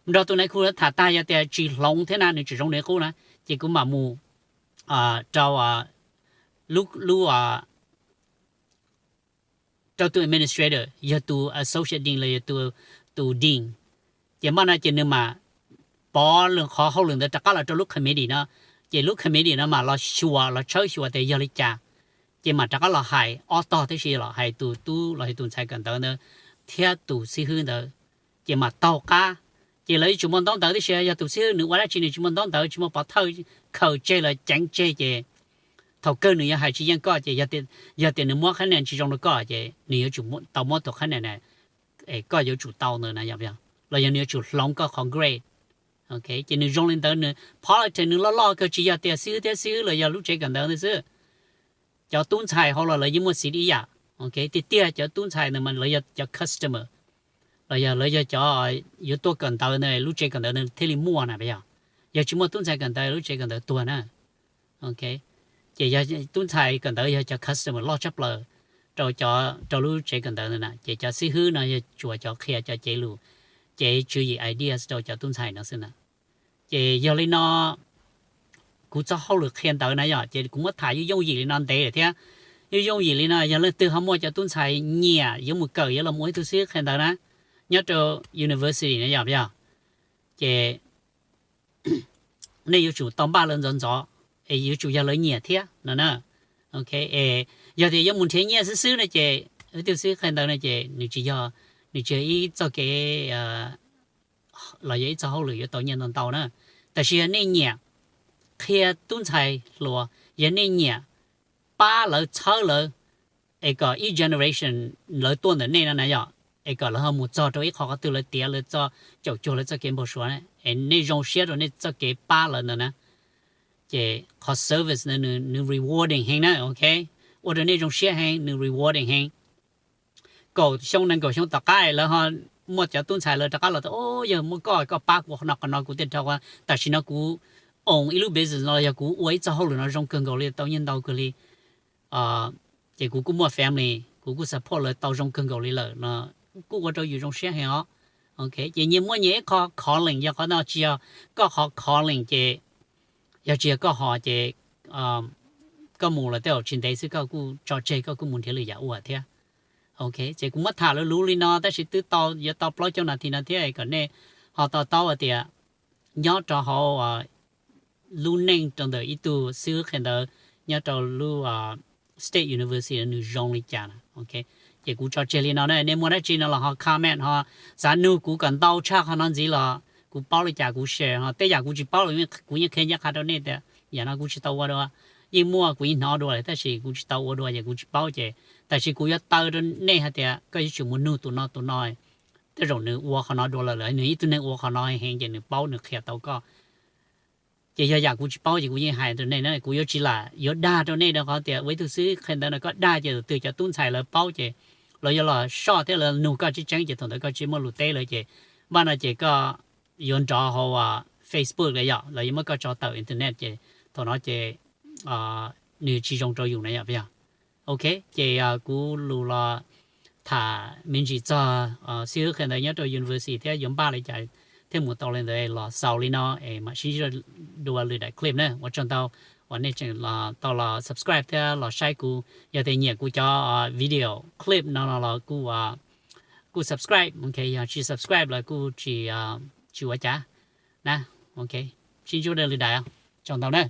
Mus nrog tus nais khu ntawd tham tag, yog tias tsis hloov thiab na, nws tsis zoo nws qub na, ces kuv mam mus rau lub rau tus administrator, yog tus associate dean los yog tus dean. Ces mam no ces nws mam pov lwm qhov hauj lwm ntawd rov qab los rau lub committee no, ces lub committee no mam los xyuas los tshawb xyuas tias yog li cas, ces mam rov qab los hais ob tog tib si, los hais tus tub los hais tus ntxhais kawm ntawv ntawd thiab tus xib hwb ntawd, ces mam taug qab. Ces lawv yuav tsum muaj ntaub ntawv tib si, yog tus xib hwb nws ua dab tsi nws tsis muaj ntaub ntawv, tsis muaj pov thawj khaws tseg los ceev tseg ces thaum kawg nws yuav hais tsis yeej koj. Ces yog tias nws muab qhab nia tsis zoo rau koj ces nws yuav tsum tau muab tus qhab nia na, koj yuav tsum tau ntawd na, yog los yog nws yuav tsum hloov koj qhov grade. Ces nws zoo li ntawd, nws politics nws loj loj kawg, tsis yog tias xib hwb thiab xib hwb los yog lub tsev kawm ntawv ntawd xwb. Cov tub ntxhais hauv los lawv yeej muaj xis ib yam. Tiag tiag cov tub ntxhais ntawd mas lawv yog cov customer, los yog lawv yog cov yuav tuaj kawm ntawv ntawd, lub tsev kawm ntawv ntawd thiaj li muaj na, yog, yog tsis muaj tub ntxhais kawm ntawv lub tsev kawm ntawv tuag na. Ces yog tub ntxhais kawm ntawv yog cov customer loj tshaj plaws rau, rau lub tsev kawm ntawv ntawd na, ces cov xib hwb no yog tsuas cov qhia cov cev lus, cev tswv yim ideas rau cov tub ntxhais no xwb na. Ces yog li no kuv txoj hauj lwm qhia ntawv na yom, ces kuv muab tham yooj yooj yim li no ntev lawm thiab. Yooj yooj yim li no yog leej twg ho muaj cov tub ntxhais nyiam yuav mus kawm yuav los mus ua ib tug xib hwb qhia ntawv na, nyob rau university na yom, yog, ces nej yuav tsum tau npaj lawv ntxov ntxov, es yuav tsum yog lawv nyiam thiab no na. Es yog tias yuav mus nrhiav nyiaj xwb xwb no ces ib tug xib hwb qhia ntawv no ces nws tsis yog, nws tsis yog ib txoj kev los yog ib txoj hauj lwm yuav tau nyiaj ntau ntau na. Tab sis yog nej nyiam qhia tub ntxhais hluas, yog nej nyiam pab lawv txhawb lawv, es kom ib generation lawv tuaj ntawm nej no na yom, es kom lawv ho mus txog rau ib qho qhov twg lawv tiav lawv txoj, caum cuag lawv txoj kev npau suav na, es nej zoo siab rau nej txoj kev pab lawv ntawd na, ces qhov service ntawd nws rewarding heev na, ok, ua rau nej zoo siab heev, nws rewarding heev. Kaum xyoo nees nkaum xyoo tom qab lawv ho muaj cov tub ntxhais lawv rov qab los tias, o, yog muaj koj, koj pab kuv qhov no qhov no kuv thiaj dhau, tam sim no kuv own ib lub business no los yog kuv ua ib txoj hauj lwm no zoo kawg nkaus li, tau nyiaj ntau kawg li. Ces kuv kuj muaj family, kuv kuj support lawv tau zoo kawg nkaus li lawm no, kuj ua rau yus zoo siab heev os. Ok, ces nyias muaj nyias ib qho calling, yog qhov no tsis yog koj qhov calling ces, yog tsis yog koj hov ces koj mus los tej zaum tsis ntev xwb koj kuj tso tseg, koj kuj mus nrhiav lwm yam ua thiab. Ok, ces kuv muab tham luv luv li no tab sis twb tau yuav tau plaub caug nas this no thiab, kom nej ho to taub hais tias nyob rau hauv lub neej rau ntawm ib tug xib hwb qhia ntawv nyob rau lub State University nws zoo li cas na. Ok, ces kuv tso tseg li no na, nej muaj dab tsi no los ho comment, ho xav nug kuv kom ntau tshaj qhov no ntxiv los kuv paub li cas kuv share, ho tej yam kuv tsis paub los kuv yeej qhia ncaj qha rau nej tias yam no kuv tsis tau ua dua. Yeej muaj kuv yeej hnov dua lawm tab sis kuv tsis tau ua dua ces kuv tsis paub ces, tab sis kuv yuav taw rau nej hais tias koj yuav tsum mus nug tus no tus no, tej zaum nws ua qhov no dua lawm, nws ib tug neeg ua qhov no heev ces nws paub nws qhia tau koj. Ces yog yam kuv tsis paub ces kuv yeej hais rau nej na, kuv yuav tsis lam yuav dag rau nej rau qhov tias ua ib tug xib hwb qhia ntawv no koj dag ces tus twg cov tub ntxhais lawv paub ces lawv yuav los soj thiab lawv nug koj tseeb tseeb ces thaum ntawd koj tsis muaj lus teb lawv ces, npaj no ces koj yuav nrov hauv Facebook los yom, los yuav muab koj tso tawm internet ces thaum no ces nws tsis zoo rau yus na yom, yog. Ok, ces kuv lus los tham me ntsis txog xib hwb qhia ntawv nyob rau university thiab yuav npaj li cas thiaj mus tau li ntawd los xaus li no es mam sib ntsib dua lwm daim clip na. Ua tsaug ntau uas nej tseem tau los subscribe thiab los saib kuv. Yog tias nyiam kuv cov video clip no los kuj, kuj subscribe, ok, yog tsis subscribe los kuj tsis, tsis ua cas na. Ok, sib ntsib dua lwm daim, tsaug ntau na.